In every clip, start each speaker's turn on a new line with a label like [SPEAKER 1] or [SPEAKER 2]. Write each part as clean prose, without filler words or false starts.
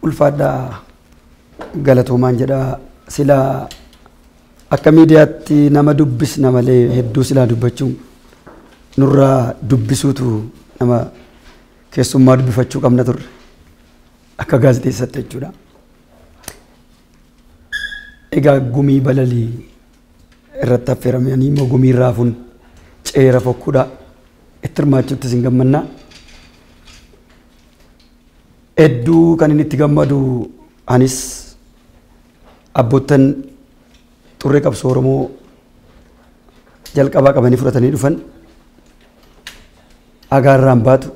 [SPEAKER 1] Ulfaadhaa, galatoomaan jedha. Silaa akka miidiyaatti nama dubbisna malee hedduu silaa dubbachuun nurraa dubbisuutu nama keessummaa dubbifachuu qabna turre akka gaazexeessatti jechuudha. Egaa gumii balalii irratti affeeramanii immoo gumii raafuun ceera fokkuudha. Itti hirmaachuutti isin gammannaa. Hedduu kan inni itti gammadu anis abboottan xurree qabsoo Oromoo jalqabaa qabanii fudhatanii dhufan agaarraan baatu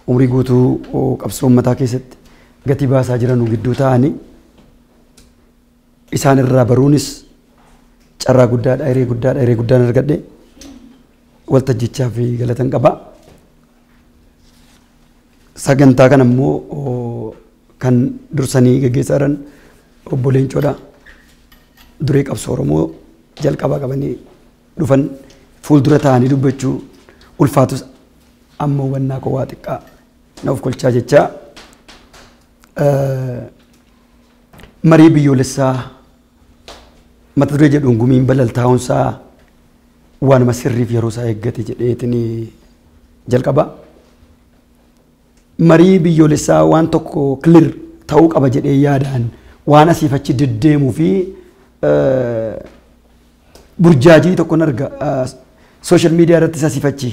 [SPEAKER 1] umrii guutuu qabsoo uummataa keessatti gatii baasaa jiran gidduu ta'anii isaan irraa baruunis carraa guddaadha, hiree guddaadha, hiree guddaan argadhe waltajjichaa fi galatan qaba. Sagantaa kana immoo kan dursanii geggeessaa jiran obbo Leencoodha. Duree qabsoo Oromoo jalqabaa qabanii dhufan fuuldura ta'anii dubbachuu ulfaatus amma hubannaa koo waa xiqqaa na of kolchaa jechaa marii biyyoolessaa mata duree jedhuun gumiin balal taa'uunsaa waanuma sirriif yeroo isaa eeggate jedheetiin jalqaba. Marii biyyoolessaa waan tokko clear ta'uu qaba jedhee yaadaan waan asiif achi deddeemuu fi burjaajii tokkon arga social media irrattis asiif achi.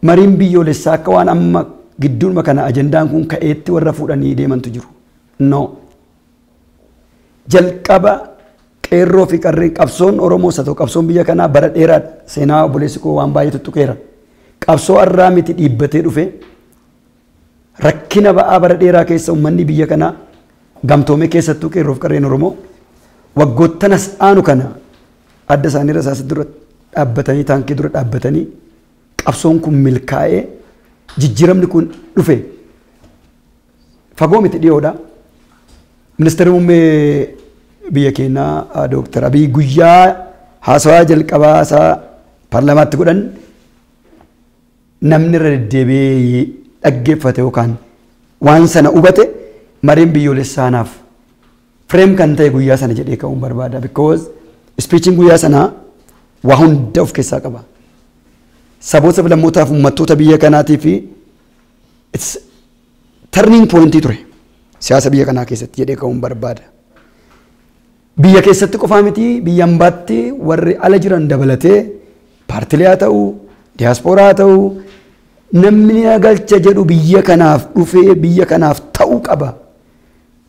[SPEAKER 1] Mariin biyyoolessaa akka waan amma gidduudhuma kana ajandaan kun ka'eetti warra fuudhanii deemantu jiru. No. Jalqaba qeerroo fi qarreen qabsoon Oromoos haa ta'u qabsoon biyya kanaa bara dheeraadha. Seenaa obboleessi koo waan baay'ee tuttuqeera. Qabsoo har'aa miti dhiibbatee dhufe rakkina ba'aa bara dheeraa keessa uummanni biyya kanaa gamtoomee keessattuu qeerroo fi qarreen Oromoo waggoottan as aanu kana adda isaanii rasaasa dura dhaabbatanii taankii dura dhaabbatanii qabsoon kun milkaa'ee jijjiiramni kun dhufe fagoo miti dhiyoodha. Ministeerri muummee biyya keenyaa Dooktar Abiy guyyaa haasawaa jalqabaa isaa paarlaamaatti godhan namni irra deddeebi'ee dhaggeeffate yookaan waan sana hubate mariin biyyoolessaa naaf frame kan ta'e guyyaa sana jedhee ka'uun barbaada. Because speechiin guyyaa sanaa waa hunda of keessaa qaba. Saboota sablammootaaf uummattoota biyya kanaatii fi it's turning pointii ture siyaasa biyya kanaa keessatti jedhee ka'uun barbaada. Biyya keessatti qofaa miti, biyya ambaatti warri ala jiran dabalatee paartilee haa ta'u, diyaaspooraa haa ta'u, namni galcha jedhu biyya kanaaf dhufee biyya kanaaf ta'uu qaba.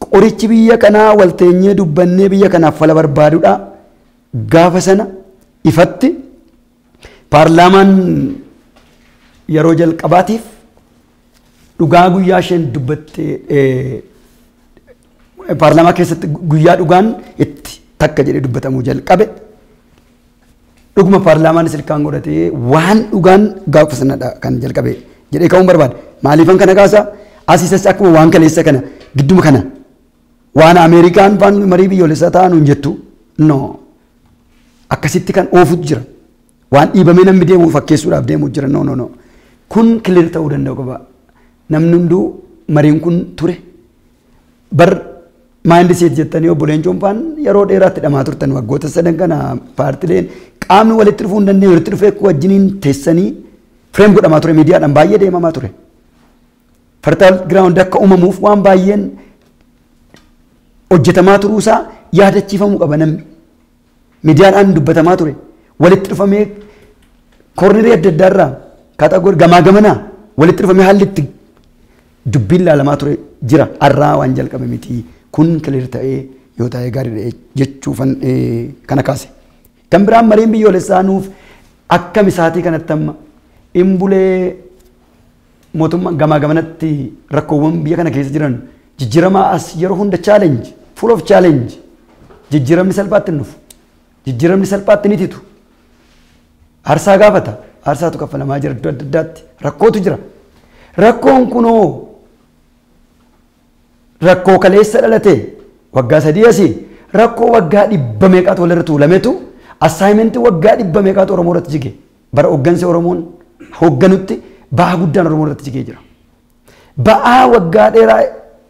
[SPEAKER 1] Qorichi biyya kanaa walteenyee dubbannee biyya kanaaf fala barbaadudha. Gaafa sana ifatti paarlaamaan yeroo jalqabaatiif dhugaa guyyaa isheen dubbatte paarlaamaa keessatti guyyaa dhugaan itti takka jedhee dubbatamuu jalqabe. Dhuguma paarlaamaan ilkaan godhatee waan dhugaan gaafa sanadha kan jalqabe jedhee ka'uun barbaada. Maaliifan kana kaasa? Asiisas akkuma waan kaleessa kana gidduma kana waan Ameerikaan faan marii biyyoolessaa ta'an hin jettu. No. Akkasitti kan oofutu jira. Waan dhiibamee namni deemu fakkeessuudhaaf deemu jira. No, no, no. Kun clear ta'uu danda'u qaba. Namni hunduu mariin kun ture. Bar mindset jettanii obbo Leencoon faan yeroo dheeraatti dhamaa turtan waggoota sadan kana paartileen qaamni walitti dhufuu hin dandeenye walitti dhufee wajjiniin teessanii frame godhamaa ture, miidiyaadhaan baay'ee deemamaa ture. Fertile ground akka uumamuuf waan baay'een hojjetamaa turuusaa yaadachiifamuu qaba namni. Miidiyaadhaan dubbatamaa ture. Walitti dhufamee cornerii adda addaarraa category gamaa gamanaa walitti dhufamee haalli itti dubbiin ilaalamaa ture jira. Har'aa waan jalqabe miti. Kun clear ta'ee yoo ta'e gaariidha jechuufan kana kaase. Kan biraan mariin biyyoolessaa nuuf akka misaatii kanatti amma hin bulee mootummaa gamaa gamanatti rakkoowwan biyya kana keessa jiran jijjiiramaa as yeroo hunda challenge, full of challenge, jijjiiramni salphaatti hin dhufu, jijjiiramni salphaatti ni titu, aarsaa gaafata, aarsaatu kaffalamaa jira, iddoo adda addaatti rakkootu jira. Rakkoon kunoo rakkoo kaleessa dhalate waggaa 3 asii rakkoo waggaa dhibba meeqaatu walirra tuulametu assignmentii waggaa dhibba meeqaatu Oromoo irratti jige. Bara hooggansi Oromoon hoogganutti ba'aa guddaan Oromoo irratti jigee jira. Ba'aa waggaa dheeraa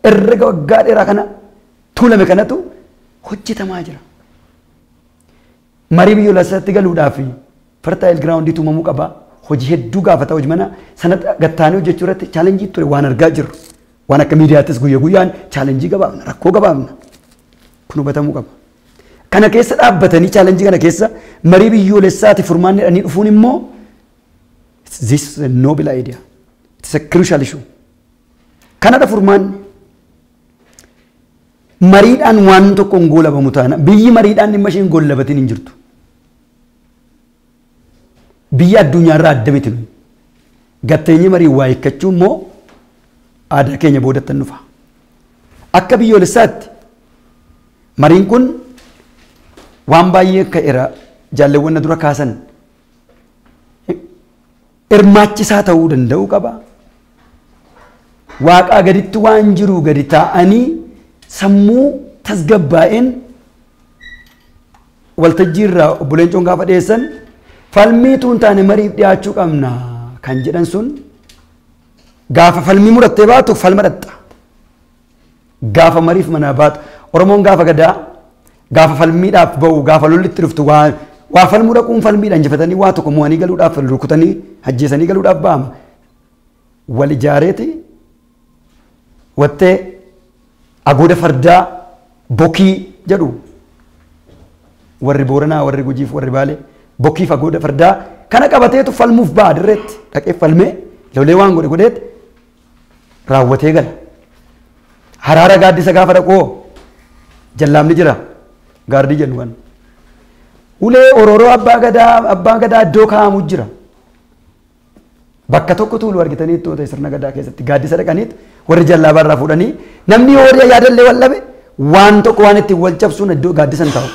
[SPEAKER 1] Herrega waggaa dheeraa kana tuulame kanatu hojjetamaa jira. Marii biyyoolessaatti galuudhaaf fertile ground uumamuu qaba. Hojii hedduu gaafata hojii mana sana gattaanii hojjechuu irratti challenge ture waan argaa jirru. Waan akka miidiyaattis guyyaa guyyaan challenge gabaabna rakkoo gabaabna. Kun hubatamuu qaba. Kana keessa dhaabbatanii challenge kana keessa marii biyyoolessaati furmaanni jedhanii dhufuun immoo this is a noble idea. It's a crucial issue. Kanadha furmaanni. Mariidhaan waan tokko hin goolabamu taana biyyi mariidhaan dhimma ishee hin goolabatin hin jirtu. Biyya addunyaarraa adda miti nuyi. Gatteenyi marii waa hiikkachuu immoo aadaa keenya boodatti dhufa. Akka biyyoolessaatti mariin kun waan baay'ee ka'eera jaalleewwan dura kaasan hirmaachisaa ta'uu danda'uu qaba. Waaqaa gaditti waan jiru gadi taa'anii sammuu tasgabbaa'een waltajjii irraa obbo Leencoon gaafa dhiyeessan falmiituu hin taane mariif dhiyaachuu qabna kan jedhan sun gaafa falmii murattee baatu falma dhaxxa. Gaafa mariif manaa baatu Oromoon gaafa gadaa gaafa falmiidhaaf ba'u gaafa lolli itti dhuftu waa falmuu dhaquun falmiidhaan injifatanii waa tokko mo'anii galuudhaaf rukutanii ajjeesanii galuudhaaf ba'ama. Wal ijaareeti wattee agooda fardaa bokii jedhu warri Booranaa warri Gujiif warri Baalee bokiif agooda fardaa kana qabateetu falmuuf ba'a dirreetti dhaqee falmee lolee waan godhe godheet raawwatee gala. Haraara gaaddisa gaafa dhaqoo jallaamni jira gaardii jennu kan. Ulee ororoo abbaa gadaa iddoo kaa'amu jira. Bakka tokko tuulu argitanii ittoo ta'e sirna gadaa keessatti gaaddisa dhaqaniit warri jallaabaa irraa fuudhanii namni horii yaadallee wal dhabe waan tokko waan ittiin wal cabsuun iddoo gaaddisan taa'u.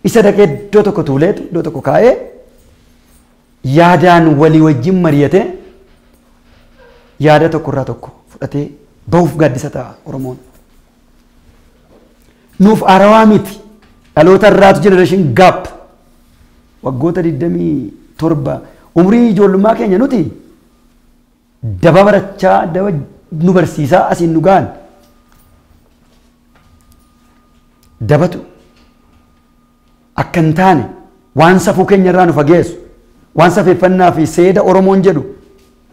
[SPEAKER 1] Isa dhaqee iddoo tokko tuuleetu iddoo tokko kaa'ee yaadaan walii wajjin mari'atee yaada tokko irraa tokko fudhatee bahuuf gaaddisa ta'a Oromoon. Nuuf arawaa miti dhaloota irraatu generation gap waggoota 27 umrii ijoollummaa keenya nuti daba barachaa daba nu barsiisaa asiin nu ga'an dabatu akka hin taane waan safuu keenya irraa nu fageessu waan safeeffannaa fi seeda Oromoon jedhu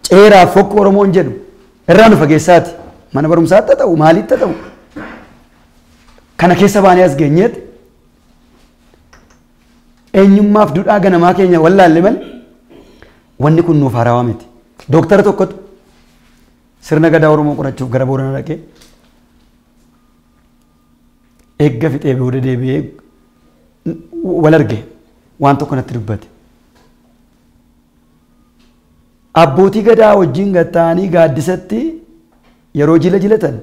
[SPEAKER 1] ceeraa fokku Oromoon jedhu irraa nu fageessaati mana barumsaatti haa ta'u maalitti haa ta'u kana keessa baanee as geenyeeti eenyummaaf duudhaa ganamaa keenya wallaalle malee wanni kun nuuf haarawaa miti. Dooktara tokkotu sirna gadaa Oromoo qorachuuf gara Booranaa dhaqee eegga fixee booda deebi'ee wal arge waan tokko natti dubbate. Abbootii gadaa wajjin gatta'anii gaaddisatti yeroo jila jilatan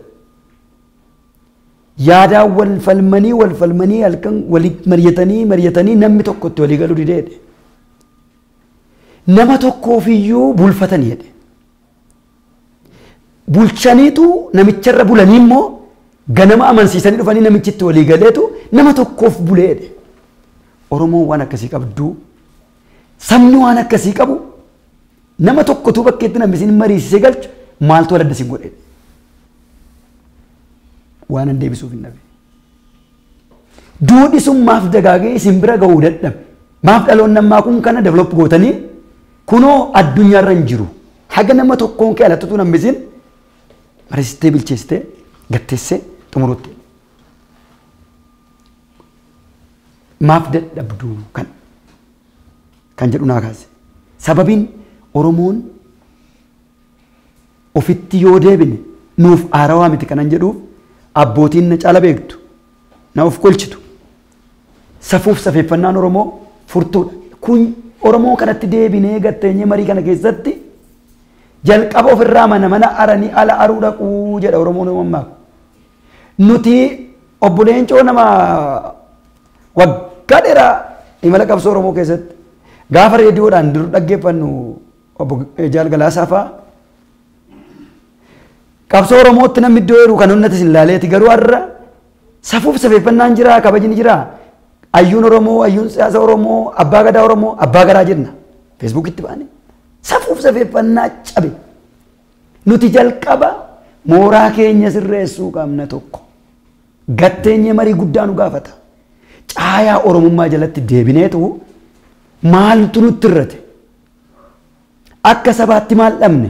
[SPEAKER 1] yaadaan wal falmanii halkan walitti mari'atanii namni tokkotti walii galuu didee jedhe. Nama tokkoofiyyuu bulfatanii jedhe. Bulchaniitu namicharra bulanii immoo ganama amansiisanii dhufanii namichitti walii galeetu nama tokkoof bulee jedhe. Oromoon waan akkasii qabdu sabni waan akkasii qabu nama tokkotu bakkeetti namni isin mariisisee galchu maaltu wal adda isin godhe. Waan an deebisuuf hin dhabe. Duudhi sun maaf dagaagee isin bira ga'uu dadhabe. Maaf dhaloonni ammaa kun kana develop gootanii kunoo addunyaarra hin jiru. Haga nama tokkoon kee alattutu namni isin mariisistee bilcheessitee gatteessee xumurutti. Maaf dadhabduu kan jedhu naa kaase. Sababiin Oromoon ofitti yoo deebine nuuf haarawaa miti kanan jedhuuf abbootiin na caala beektu na of kolchitu safuuf safeeffannaan Oromoo furtuudha. Kun Oromoo kanatti deebinee gatteenyee marii kana keessatti jalqaba ofirraa mana aranii ala aruu dhaquu jedha Oromoon uumamaa. Nuti obbo Leencoo nama waggaa dheeraa imala qabsoo Oromoo keessatti gaafa reediyoodhaan dur dhaggeeffannu obbo Jaal Galaasaa fa'aa qabsoo Oromootti namni iddoo jiru kan onnatti isin ilaaleeti garuu har'a safuuf safeeffannaan jira kabajni jira ayyuun Oromoo ayyuun siyaasa Oromoo abbaa gadaa Oromoo abbaa gadaa jenna feesbuukitti baane safuuf safeeffannaa cabe nuti jalqaba Mooraa keenya sirreessuu qabna tokko. Gatteenye marii guddaa nu gaafata. Caayaa Oromummaa jalatti deebineetu maaltu nutti irrate? Akka sabaatti maal dhabne?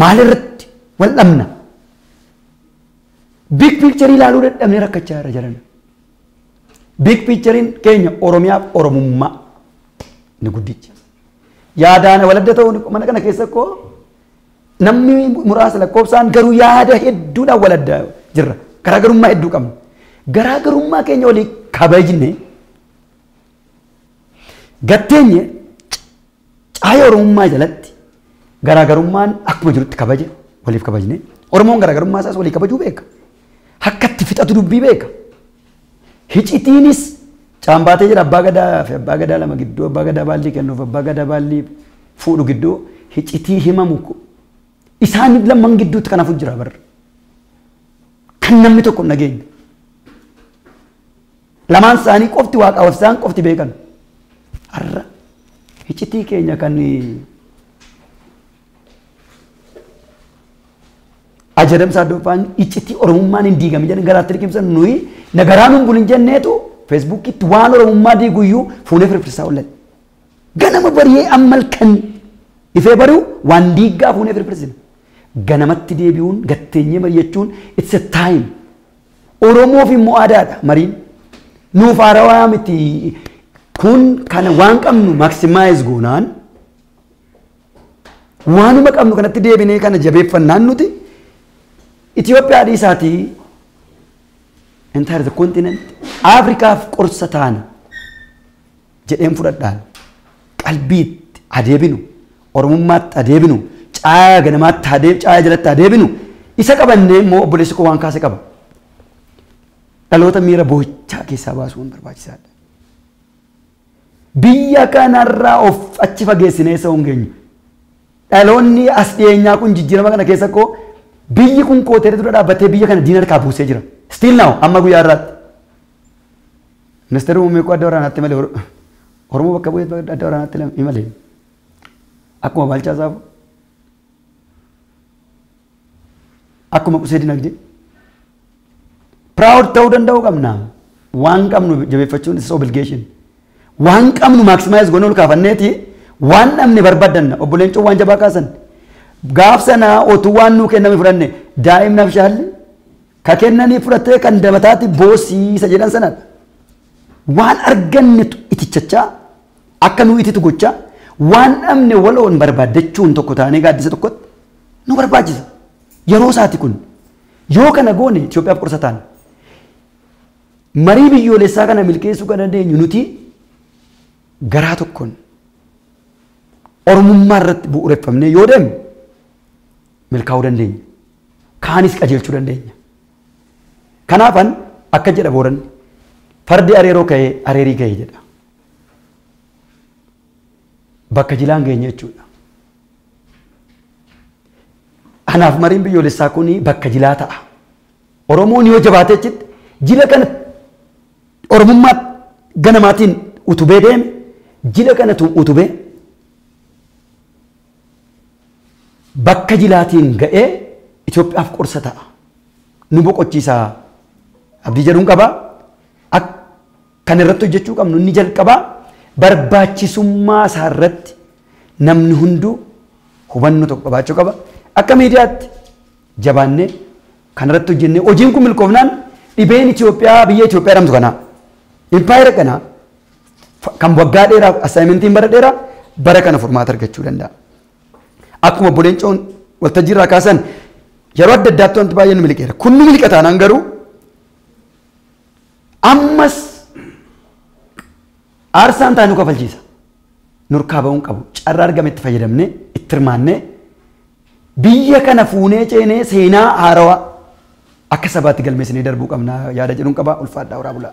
[SPEAKER 1] Maal irratti wal dhabna? Big picture ilaaluu dadhabnee rakkachaa irra jiran. Big picturein keenya Oromiyaaf Oromummaa ni guddicha. Yaadaan waladda ta'uun mana kana keessa koo namni muraasa lakkoofsaan garuu yaada hedduudhaan waladda jirra. Garaagarummaa hedduu qabna. Garaagarummaa keenya walii kabajne gatteenye caaya Oromummaa jalatti garaagarummaan akkuma jirutti kabaje waliif kabajne. Oromoon garaagarummaa isaas walii kabajuu beeka. Hakkatti fixatu dubbii beeka. Hicitiinis caambaatee jira abbaa gadaa fi abbaa gadaa lama gidduu, abbaa gadaa baallii kennuuf abbaa gadaa baallii fuudhu gidduu hicitii himamu isaan lamaan gidduutti kanaafuu jira barra. Kan namni tokko hin dhageenye. Lamaan isaanii qofti waaqaaf isaan qofti beekan. Har'a hicitii keenya kan ajadamsaa doofaan iccitii Oromummaan hin diigamin jedhan garaatti liqimsan nuyi nagaraan hin bulin jenneetu Feesbuukitti waan Oromummaa diiguyyuu fuunee firfirsaa oolan. Ganama bari'ee ammal kan ifee bari'u waan diiggaa fuunee firfirsina. Ganamatti deebi'uun gatteenyee mari'achuun it's a time. Oromoof immoo aadaadha mariin. Nuuf haarawaa miti kun kana waan qabnu maximize goonaan waanuma qabnu kanatti deebinee kana jabeeffannaan nuti Itoophiyaa dhiisaatii entire the continent Afrikaaf qorsa taana jedheen fudhadhaan qalbiitti adeebinu Oromummaatti adeebinu caaya ganamaatti adeeb caaya jalatti adeebinu isa qabannee immoo obboleessi koo waan kaase qaba. Dhaloota miira boo'ichaa keessaa baasuun barbaachisaadha. Biyya kanarraa of achi fageessinee isa hin geenyu. Dhaloonni as dhiyeenyaa kun jijjiirama kana keessa koo biyyi kun kootee dura dhaabbatee biyya kana diina harkaa buusee jira. Still now amma guyyaa har'aatti. Ministeerri muummee koo adda waraanaatti malee Oromoo bakka bu'ee adda waraanaatti malee akkuma Baalchaa Saafoo akkuma Qusee Dinagdee proud ta'uu danda'uu qabna. Waan qabnu jabeeffachuun is obligation. Waan qabnu maximize goonee ol kaafanneeti waan dhabne barbaaddanna. Obbo Leencoo waan jabaa kaasan. Gaaf sana otuu waan nuu kenname fudhanne daa'imni abshaalli ka kennanii fudhattee kan dabataatti boosiisa jedhan sanadha. Waan argannetu itichachaa akka nuu ititu gochaa waan dhabne waloon barbaaddachuun tokko taanee gaaddisa tokkotti nu barbaachisa. Yeroo isaati kun yoo kana goone Itoophiyaaf qorsa taana. Marii biyyoolessaa kana milkeessuu kan dandeenyu nuti garaa tokkoon Oromummaa irratti bu'uureffamnee yoo deemne milkaa'uu dandeenya. Kaanis qajeelchuu dandeenya. Kanaafan akka jedha Booranni fardi areeroo ka'ee areerii ga'ee jedha. Bakka jilaan geenye jechuudha. Anaaf mariin biyyoolessaa kun bakka jilaa ta'a. Oromoon yoo jabaatee achitti jila kana Oromummaa ganamaatiin utubee deeme jila kana utubee bakka jilaatiin ga'ee Itoophiyaaf qorsa ta'a. Nu boqochiisa. Abdii jedhuun qaba. Kan irratti hojjechuu qabnu inni jalqabaa barbaachisummaa isaa irratti namni hunduu hubannoo tokko qabaachuu qaba. Akka miidiyaatti jabaannee kan irratti hojjennee hojiin kun milkoofnaan dhibeen Itoophiyaa biyya Itoophiyaa jedhamtu kanaa impaayera kanaa kan waggaa dheeraa assaayimentiin bara dheeraa bara kana furmaata argachuu danda'a. Akkuma obbo Leencoon waltajjii irraa kaasan yeroo adda addaatti wanti baay'een nu miliqeera. Kun nu miliqa taanaan garuu ammas aarsaan taanuu kafalchiisa. Nurkaa ba'uun qabu. Carraa argame itti fayyadamnee itti hirmaannee biyya kana fuunee ceenee seenaa haarawaa akka sabaatti galmeessinee darbuu qabna yaada jedhuun qaba. Ulfaadhaa horaa bulaa.